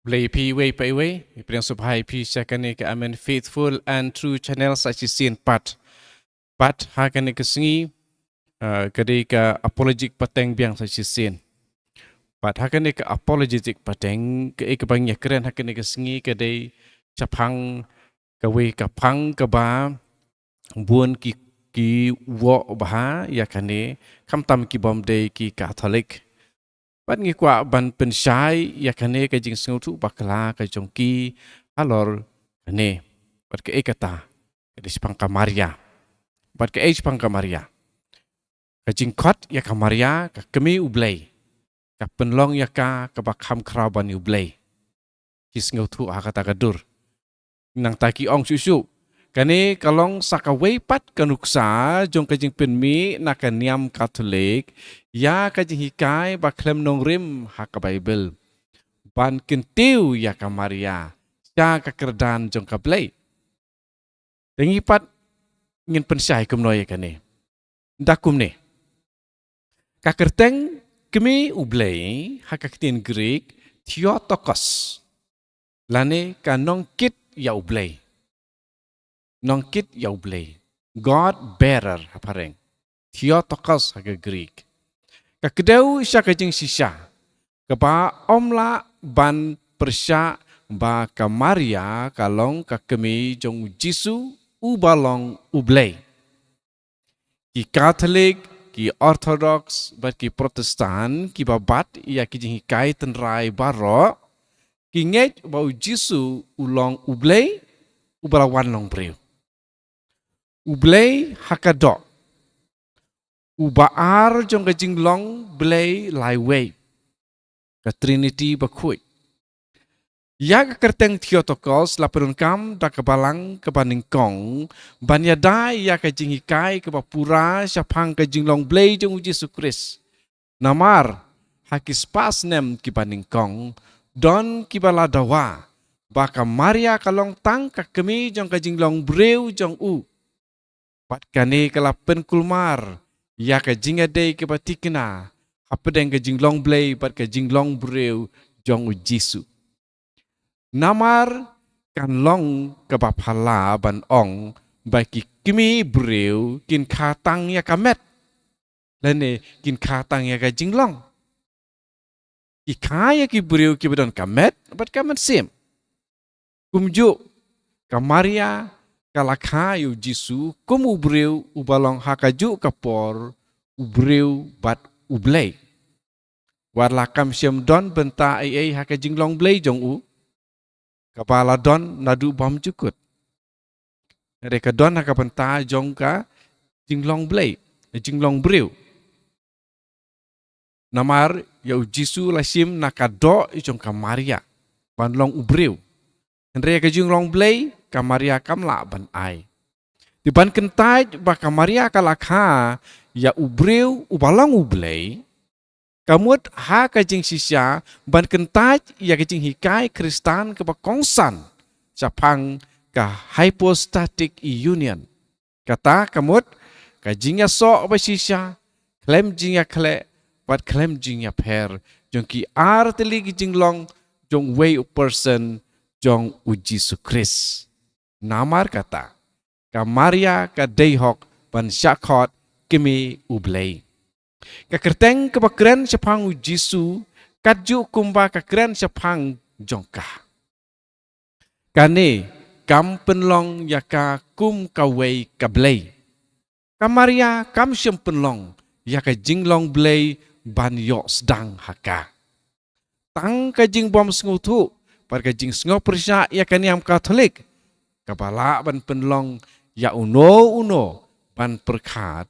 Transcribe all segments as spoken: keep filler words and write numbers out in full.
Blei phi iwei pa iwei, i pyrshang sngewbha ïa phi sha kane ka Amen Faithful and True Channel sa shisien pat. Pat ha kane ka sngi, uh, ka dei ka apologetic pateng biang sa shisien. Pat ha kane ka apologetic pateng, kaei kaba ngi ïakren ha kane ka sngi ka dei shaphang kawei ka phang kaba bun ki, ki woh bha ïa kane, khamtam ki bym dei ki Katholik. Bad ngi kwah ban pynshai ïa kane ka jingsngewthuh bakla ka jong ki halor kane. Bad kaei kata, ka dei shaphang ka Maria. Bad kaei shaphang ka Maria, ka jingkhot ïa ka Maria ka kmie U Blei, ka pynlong ïa ka kaba kham khraw ban ïa U Blei. Ki sngewthuh ha kata ka dur. Nangta ki ong shuh shuh, kane ka long sa kawei pat ka nuksa jong ka jingpynmih na ka niam Katholik ïa ka jinghikai ba khlem nongrim ha ka Baibl, ban kyntiew ïa ka Maria sha ka kyrdan jong ka Blei. Te ngi pat ngin pynshai kumno ïa kane. Da kumne, ka kyrteng kmie U Blei ha ka ktien Greek Theotokos, lane ka nongkit ïa U Blei. Nongkit ïa U Blei, God bearer ha phareng, Theotokos ha ka Greek. Ka kdew sha ka jingshisha kaba ym lah ban pyrshah ba ka Maria ka long ka kmie jong U Jisu uba long U Blei. Ki Katholik, ki Orthodox bad ki Protestant kiba bat ïa ki jinghikai tynrai baroh, ki ngeit ba U Jisu u long U Blei uba la wan long briew. U Blei ha ka doh, uba ar jong ka jinglong Blei laiwei, ka Trinity bakhuid. Ïa ka kyrteng Theotokos la pyndonkam da ka balang kaba nyngkong ban ïada ïa ka jinghikai kaba pura shaphang ka jinglong Blei jong U Jisu Khrist. Namar ha ki spah snem kiba nyngkong, don kiba la dawa ba ka Maria ka long tang ka kmie jong ka jinglong briew jong u. Bad kane ka la pynkulmar ïa ka jingïadei kaba thikna hapdeng ka jinglong Blei bad ka jinglong briew jong U Jisu. Namar kan long kaba phylla ban ong ba ki kmie briew kin kha tang ïa ka met, lane kin kha tang ïa ka jinglong. Ki kha ïa ki briew kiba don ka met bad ka mynsiem. Kumjuh, ka Maria ka la kha ïa U Jisu kum u briew uba long ha kajuh ka por u briew bad U Blei. Wat la kam shym don bynta ei ei ha ka jinglong Blei jong u, kaba la don naduh bymjukut. Hynrei ka don ha ka bynta jong ka jinglong Blei, jinglong briew. Namar ïa U Jisu la shim na ka doh jong ka Maria ban long u briew. Hynrei ka jinglong Blei ka Maria kam lah ban ai. Te ban kyntait ba ka Maria ka la kha ïa u briew uba long U Blei, ka mut ha ka jingshisha ban kyntait ïa ka jinghikai Khristan kaba kongsan shaphang ka hypostatic union. Kata ka mut ka jingïasoh ba shisha, khlem jingïakhleh bad khlem jingïapher jong ki artylli ki jinglong jong uwei u person jong U Jisu Khrist. Namar kata, ka Maria ka dei hok ban shah khot kmie U Blei. Ka kyrteng kaba kren shaphang U Jisu katjuh kumba ka kren shaphang jong ka. Kane kam pynlong ïa ka kum kawei ka Blei. Ka Maria kam shym pynlong ïa ka jinglong Blei ban ïoh sdang ha ka. Tang ka jingbym sngewthuh bad ka jingsngewpyrshah ïa ka niam Katholik kaba lah ban pynlong ïa uno uno ban pyrkhat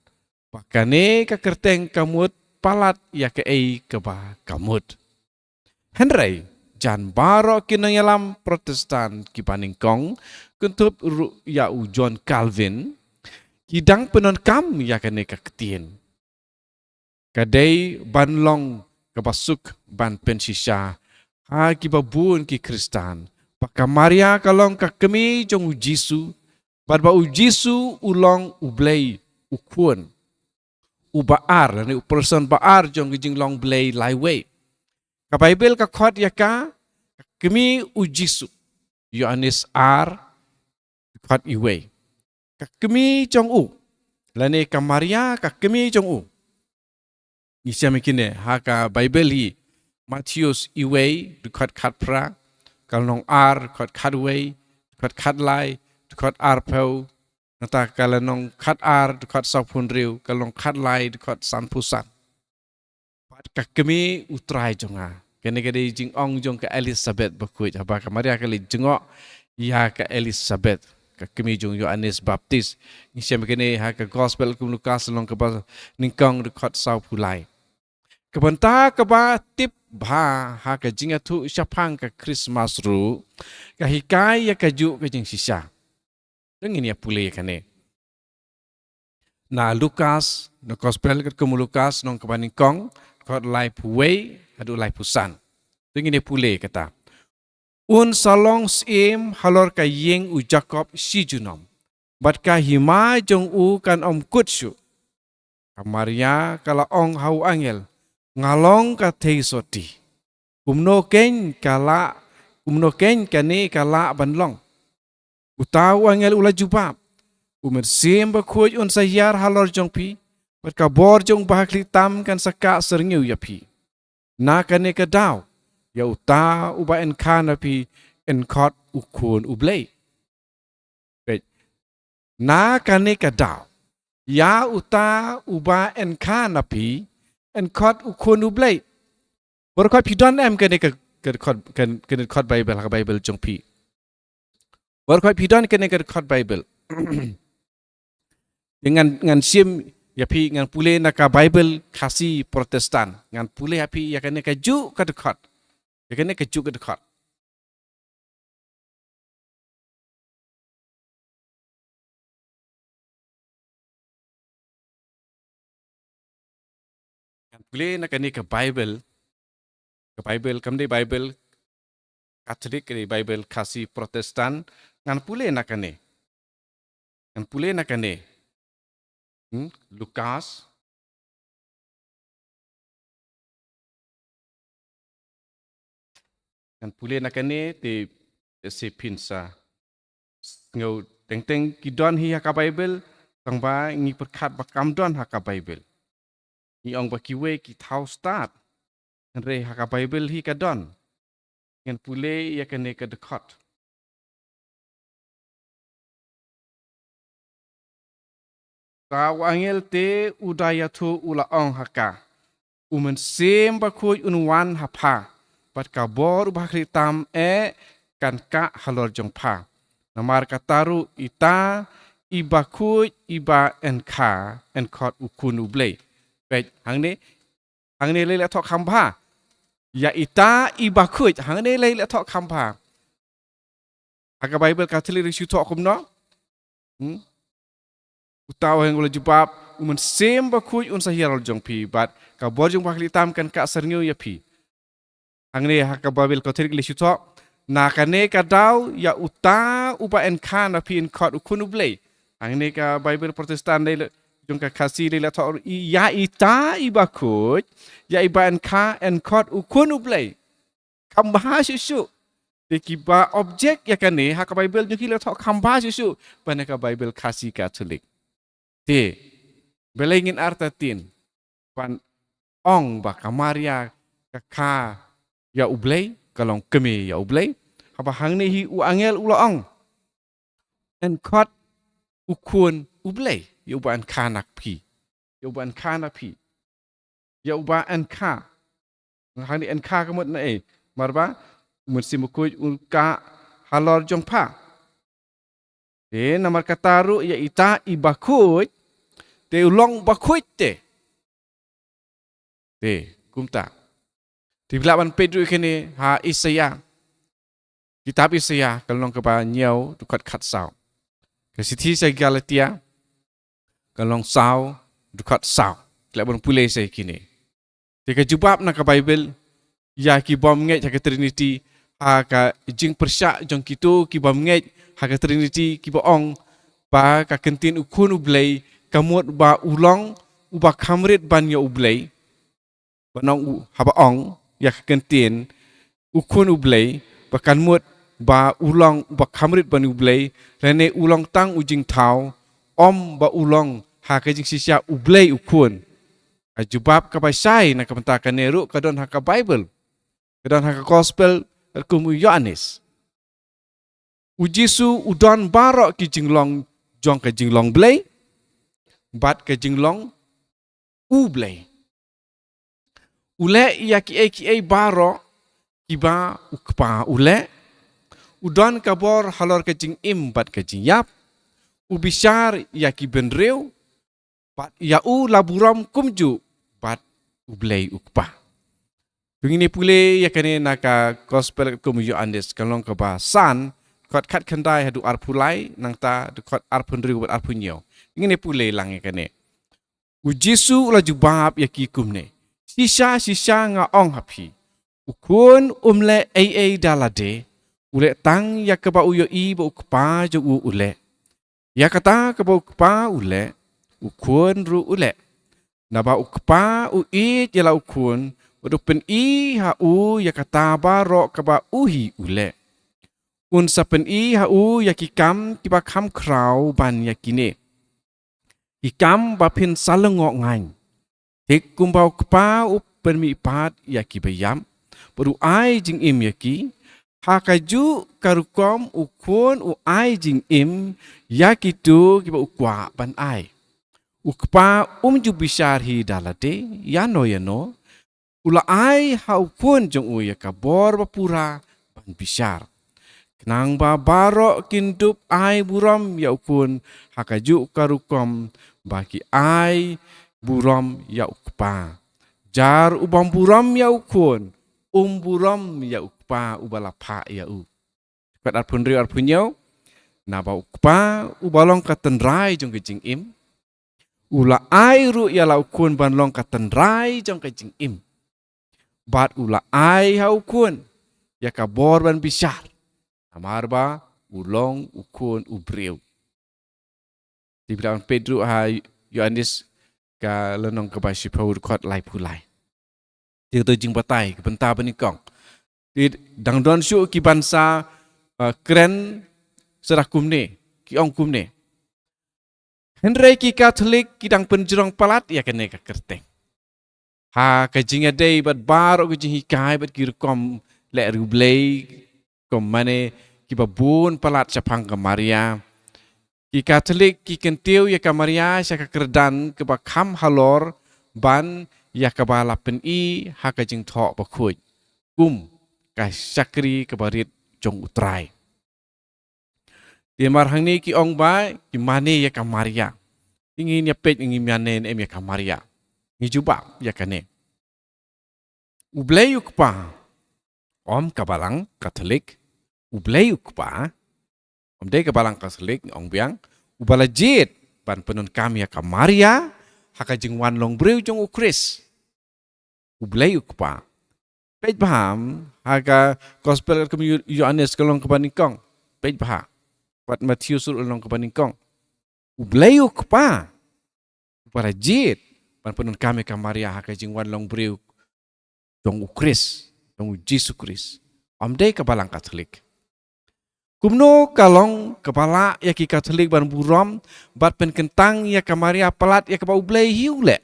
ba kane ka kyrteng ka mut palat ïa kaei kaba ka mut. Hynrei jan baroh ki nongïalam Protestant kiba nyngkong, kynthup ruh ïa u John Calvin, ki dang pyndonkam ïa kane ka ktien. Ka dei ban long kaba suk ban pynshisha ha kiba bun ki Khristan ba ka Maria ka long ka kmie jong U Jisu, bad ba U Jisu u long U Blei u Khun uba ar, lane u person ba ar jong ka jinglong Blei laiwei. Ka Baibl ka khot ïa ka ka kmie u Jisu, Ïoannis ar, dkhot wei. Ka kmie jong u, lane ka Maria ka kmie jong u. Ngi shem ïa kine ha ka Baibl hi, Mathaios wei, dkhot khatphra, ka lynnong ar, dkhot khatwei, dkhot khatlai, dkhot arphew, nangta ka lynnong khatar, dkhot sawphew hynriew, ka lynnong khatlai, dkhot sanphew san. Bad ka kmie u Trai jong nga. Kane ka dei jingong jong ka Elisabeth bakhuid, haba ka Maria ka leit jngoh ïa ka Elisabeth, ka kmie jong u Ïoannis Baptis. Ngi shem ïa kane ha ka Gospel kum u Lukas, lynnong kaba nyngkong, dkhot sawphew lai. Ka bynta kaba tip bha ha ka jingïathuh shaphang ka Khristmas ruh ka hikai ïa kajuh ka jingshisha. To ngin ïa pule ïa kane. Na Lukas, na Gospel katkum u Lukas, lynnong kaba nyngkong, dkhot laiphew wei haduh laiphew san. To ngin ïa pule kata. Un sa long syiem halor ka ïing u Jakob shi junom, bad ka hima jong u kan ym kut shuh. Ka Maria ka la ong ha u angel, nga long ka theisotti. Kumno keiñ ka lah, kumno keiñ kane ka lah ban long? Uta u angel u la jubab, u Mynsiem Bakhuid un sa hiar halor jong phi, bad ka bor jong u Bahakhlieh Tam kan sa kah syrngiew ïa phi. Na kane ka daw, ïa uta uba yn kha na phi yn khot u Khun u Blei. Peit. Na kane ka daw, ïa uta uba yn kha na phi yn khot u Khun u Blei. Baroh khoit phi don em kane ka, ka dkhot, ka, kane ka dkhot Baibl ha ka Baibl jong phi? Baroh khoit phi don kane ka dkhot Baibl? Ngan, ngan shim ïa phi, ngan pule na ka Baibl Khasi Protestant. Ngan pule ïa phi ïa kane kajuh ka dkhot. Ïa kane kajuh ka dkhot. Ngan pule na kane ka Baibl, ka Baibl, kam dei Baibl Katholik, ka dei Baibl Khasi Protestant, ngan pule na kane. Ngan pule na kane. Hmm? Lukas. Ngan pule na kane te, te se phin sa sngew teng teng ki don hi ha ka Baibl, tang ba ngi pyrkhat ba kam don ha ka Baibl. Ngi ong ba kiwei ki thaw stad. Hynrei ha ka Baibl hi ka don. Ngan pule ïa kane ka dkhot. Te u angel te u da ïathuh u la ong ha ka, u Mynsiem Bakhuid un wan ha pha, bad ka bor u Bahakhlieh Tam eh kan kah halor jong pha. Namar kata ruh ita i bakhuid iba yn kha yn khot u Khun u Blei. Peit hangne, hangne lei la thoh kham bha. Ïa ita i bakhuid, hangne lei la thoh kham bha. Ha ka Baibl Katholik ruh shu thoh kumno? Hmm? Uta u angel u la jubab, u Mynsiem Bakhuid un sa hiar halor jong phi, bad ka bor jong u Bahakhlieh Tam kan kah syrngiew ïa phi. Hangne ha ka Baibl Katholik lei shu thoh, na kane ka daw ïa uta uba yn kha na phi yn khot u Khun u Blei. Hangne ka Baibl Protestant lei la, jong ka Khasi lei la thoh, ïa ita i bakhuid, ïa iba yn kha yn khot u Khun u Blei. Kham bha shuh shuh. Te kiba object ïa kane ha ka Baibl jong ki la thoh kham bha shuh shuh ban ïa ka Baibl Khasi Katholik. Te balei ngin artatien ban ong ba ka Maria ka kha ïa u Blei, ka long kmie ïa u Blei? Haba hangne hi u angel u la ong, yn khot u Khun u Blei ïa uba yn kha na phi. Ïa uba yn kha na phi. Ïa uba yn kha. Hangne yn kha ka mut na ei? Namar ba u Mynsiem Bakhuid un kah halor jong pha. Te namar kata ruh ïa ita i bakhuid te u long bakhuid te. Te kumta. Te phi lah ban peit ruh ïa kane ha Isaïah. Kitab Isaïah ka lynnong kaba hynñiew, dkhot khatsaw. Ka shithi sha ki Galatia ka lynnong saw, dkhot saw. Phi lah ban pule sha kine. Te ka jubab na ka Baibl ïa ki bym ngeit ha ka Trinity, ha ka jingpyrshah jong kito ki bym ngeit ha ka Trinity, kiba ong ba ka kyntien u Khun u Blei ka mut ba u long uba kham rit ban ïa u Blei. Ban ong u, haba ong ïa ka kyntien u Khun u Blei, ba kan mut ba u long uba kham rit ban U Blei, lane u long tang u jingthaw, ym ba u long ha ka jingshisha U Blei u Khun. Ka jubab kaba shai na ka bynta kane ruh ka don ha ka Baibl, ka don ha ka Gospel katkum u Ïoannis. U Jisu u don baroh ki jinglong jong ka jinglong Blei bad ka jinglong U Blei. U leh ïa kiei kiei baroh kiba u Kpa u leh. U don ka bor halor ka jingim bad ka jingïap. U bishar ïa ki bynriew, bad ïa u la burom kumjuh bad U Blei u Kpa. To ngin ïa pule ïa kane na ka Gospel katkum u Ïoannis, ka lynnong kaba san, dkhot khatkhyndai haduh arphew lai, nangta dkhot arphew hynriew bad arphew hynñiew. Ngin ïa pule lang ïa kane. U Jisu u la jubab ïa ki kumne: Shisha shisha nga ong ha phi, u Khun um leh ei ei da lade, u leh tang ïa kaba u ïohi ba u Kpa jong u u leh. Ïa kata kaba u Kpa u leh, u Khun ruh u leh. Naba u Kpa u ïeit ïa la u Khun, bad u pyni ha u ïa kata baroh kaba u hi u leh. Un sa pyni ha u ïa ki kam kiba kham khraw ban ïa kine, ki kam ba phin sa lyngngoh ngan. Thik kumba u Kpa u pynmihpat ïa kiba ïap, bad u ai jingim ïa ki, ha kajuh ka rukom u Khun u ai jingim ïa kito kiba u kwah ban ai. U Kpa um ju bishar hi da lade ïano ïano, u la ai ha u Khun jong u ïa ka bor ba pura ban bishar. Khnang ba baroh kin dup ai burom ïa u Khun, ha kajuh ka rukom ba ki ai burom ïa u Kpa. Jar u bym burom ïa u Khun, um burom ïa u Kpa uba la phah ïa u. Dkhot arphew hynriew arphew hynñiew, naba u Kpa uba long ka tynrai jong ka jingim, u la ai ruh ïa la u Khun ban long ka tynrai jong ka jingim. Bad u la ai ha u Khun ïa ka bor ban bishar, namar ba u long u Khun u briew. Te phi lah ban peit ruh ha Ïoannis ka lynnong kaba shiphew, dkhot laiphew lai. Te kato jingbatai ka bynta ba nyngkong. Te dang don shuh ki ban sa, eh, kren sa da kumne, ki ong kumne. Hynrei ki Katholik ki dang pynjrong palat ïa kane ka kyrteng. Ha ka jingïadei bad baroh ka jinghikai bad ki rukom leh riewblei, kum mane kiba bun palat shaphang ka Maria, ki Katholik ki kyntiew ïa ka Maria sha ka kyrdan kaba kham halor ban ïa kaba la pyni ha ka Jingthoh Bakhuid kum ka shakri kaba rit jong U Trai. Te mar hangne ki ong ba ki mane ïa ka Maria. Te ngin ïa peit, ngi mane ne em ïa ka Maria? Ngi jubab ïa kane. U Blei u Kpa, ym ka Balang Katholik, U Blei u Kpa, ym dei ka Balang Katholik, ong biang, uba la jied ban pyndonkam ïa ka Maria ha ka jingwan long briew jong U Khrist. U Blei u Kpa. Peit bha ha ka Gospel katkum Ïo-, Ïoannis ka lynnong kaba nyngkong. Peit bha. Bad Mathaios ruh lynnong kaba nyngkong. U Blei u Kpa uba la jied ban pyndonkam ïa ka Maria ha ka jingwan long briew jong U Khrist, jong U Jisu Khrist. Ym dei ka Balang Katholik. Kumno ka long kaba lah ïa ki Katholik ban burom bad pynkyntang ïa ka Maria palat ïa kaba U Blei hi u leh?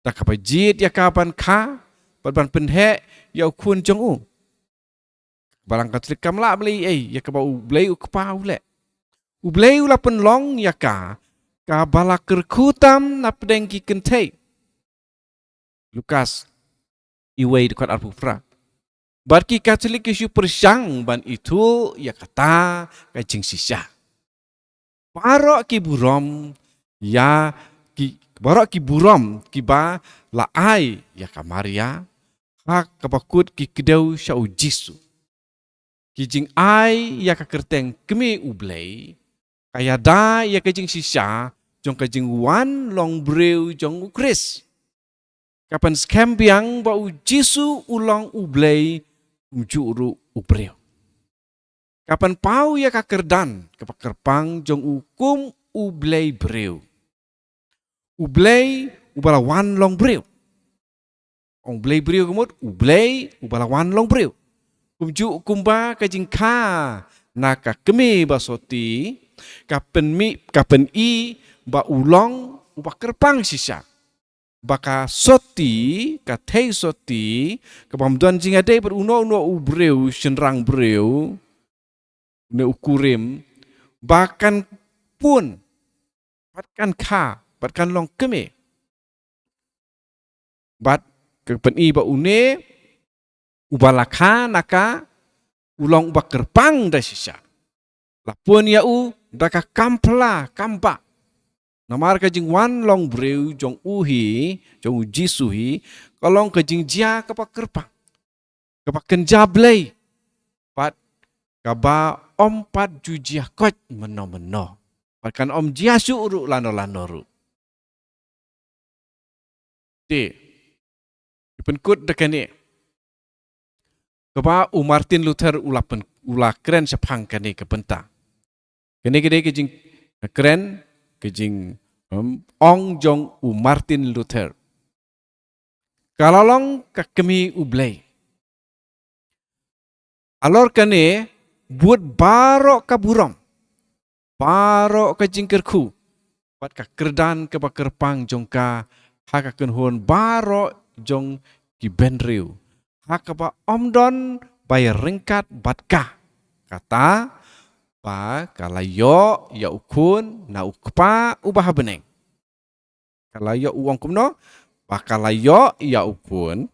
Da kaba jied ïa ka ban kha bad ban pynheh ïa u Khun jong u. Balang Katholik kam lah ban leh ei ïa kaba U Blei u Kpa u leh. U Blei u la pynlong ïa ka kaba la kyrkhu tam na pdeng ki kynthei. Lukas wei, dkhot arphew phra. Bad ki Katholik ki shu pyrshang ban ithuh ïa kata ka jingshisha. Baroh ki burom ïa ki, baroh ki burom kiba la ai ïa ka Maria, ha kaba kut ki kdew sha U Jisu. Ki jingai ïa ka kyrteng Kmie U Blei ka ïada ïa ka jingshisha jong ka jingwan long briew jong U Khrist. Ka pynskhem biang ba U Jisu u long U Blei, kumjuh ruh u briew. Ka pynpaw ïa ka kyrdan kaba kyrpang jong u kum U Blei briew. U Blei uba la wan long briew. Ong Blei briew ka mut, U Blei uba la wan long briew. Kumjuh kumba ka jingkha na ka kmie ba sotti, ka pynmih, ka pyni ba u long uba kyrpang shisha. Ba ka sotti, ka thei sotti, ka bym don jingïadei bad uno uno u briew, shynrang briew, ne u kurim, ba kan pun, bad kan kha, bad kan long kmie. Bad ka pyni ba une, uba la kha na ka, u long uba kyrpang da shisha. La pun ïa u, da ka kam pla, kam bah. Namar ka jingwan long briew jong u hi, jong u Jisu hi, ka long ka jingjia kaba kyrpang. Kaba kynja Blei. Bad kaba ym pat ju jia koit mynno mynno. Bad kan ym jia shuh ruh lano lano ruh. Te, ki pynkut da kane. Kaba u Martin Luther u la pyn-, u la kren shaphang kane ka bynta. Kane ka dei ka jingkren, ka jing, um, ong jong u Martin Luther. Ka la long ka kmie U Blei. Halor kane, bud baroh ka burom, baroh ka jingkyrkhu, bad ka kyrdan kaba kyrpang jong ka, ha ka kynhun baroh jong ki bynriew, ha kaba ym don ba ïaryngkat bad ka. Kata, ba ka la ïoh ïa u khun na u Kpa uba ha bneng. Ka la ïoh, u ong kumno, ba ka la ïoh ïa u khun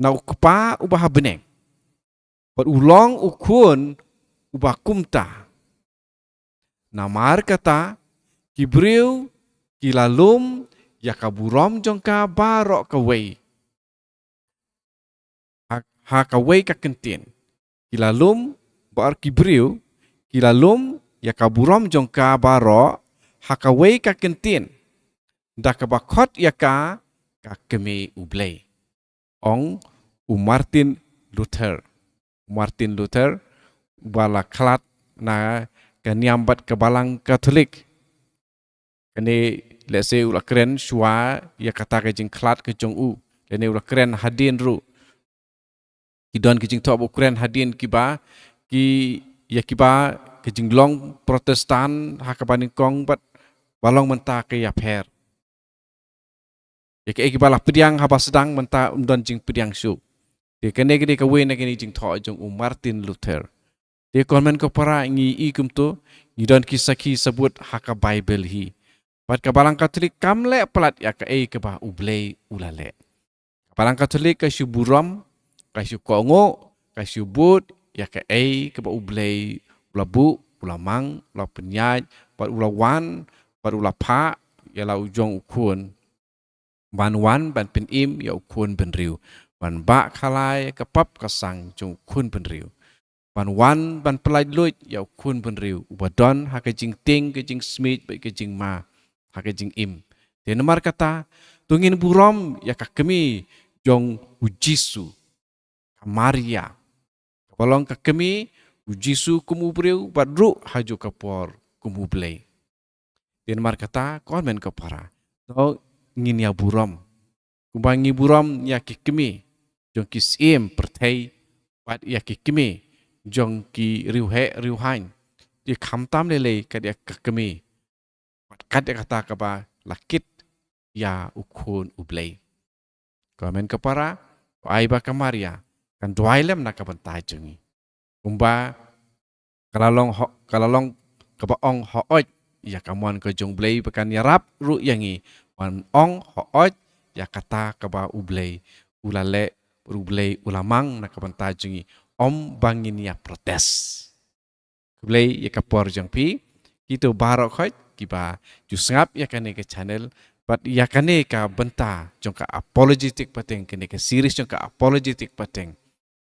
na u Kpa uba ha bneng. Bad u long u khun uba kumta. Namar kata, ki briew ki la lum ïa ka burom jong ka baroh kawei. Ha, ha kawei ka kyntien. Ki la lum, baroh ki briew, ki la lum ïa ka burom jong ka baroh, ha kawei ka kyntien. Da kaba khot ïa ka, ka kmie U Blei. Ong u Martin Luther. Martin Luther, uba la khlad na ka niam bad ka Balang Katholik. Kane, lehse u la kren shuwa ïa kata ka jingkhlad ka jong u. Lane u la kren hadien ruh. Ki don ki jingthoh ba u kren hadien kiba, ki, ïa kiba, ka jinglong Protestant, ha kaba nyngkong bad, ba long mynta ka ïapher. Ïa kaei kaba la pdiang haba sdang mynta ym don jingpdiang shuh. Te kane ka dei kawei na kine ki jingthoh jong u Martin Luther. Te ko hynmen ko para ngi i kumto, ngi don ki sakhi sabut ha ka Baibl hi. Bad ka Balang Katholik kam leh palat ïa kaei kaba U Blei u la leh. Ka Balang Katholik ka shu burom, ka shu kohnguh, ka shu bud, ïa kaei kaba U Blei u la buh, u la mang, u la pynïaid, bad u la wan, bad u la phah, ïa la u jong u khun. Ban wan, ban pynim, ïa u khun bynriew. Ban bah khalai, ka pap ka sang, jong u khun bynriew. Ban wan, ban pyllait luid, ïa u khun bynriew. Uba don, ha ka jingtieng, ka jingsmit, bad ka jingma. Ha ka jingim. Te namar kata, to ngin burom, ïa ka kmie, jong u Jisu. Ka Maria. Kaba long ka kmie, u Jisu kum u briew, bad ruh ha juh ka por, kum u Blei. Te namar kata, ko hynmen ko para. To ngin ïa burom. Kumba ngi burom ïa ki kmie, jong ki syiem pyrthei, bad ïa ki kmie, jong ki riewheh riewhaiñ. Te khamtam lei lei kat ïa ka kmie. Bad kat ïa kata kaba la kit ïa u khun U Blei. Ko hynmen ko para, to ai ba ka Maria, kan duwai lem na ka bynta jong ngi. Kumba, ka la long ho-, ka la long kaba ong hooid, ïa ka mon ka jong U Blei ba kan ïarap ruh ïa ngi, ban ong hooid, ïa kata kaba U Blei, u la leh, U Blei, u la mang na ka bynta jong ngi, ym ba ngin ïa protest. Khublei ïa ka por jong phi, kito baroh khoit, kiba ju sngap ïa kane ka channel, bad ïa kane ka bynta jong ka apologetic pateng, kane ka series jong ka apologetic pateng.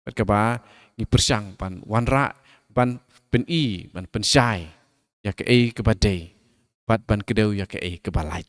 Bad kaba ngi pyrshang ban wanrah, ban pyni, ban pynshai, ïa kaei kaba dei, bad ban kdew ïa kaei kaba lait.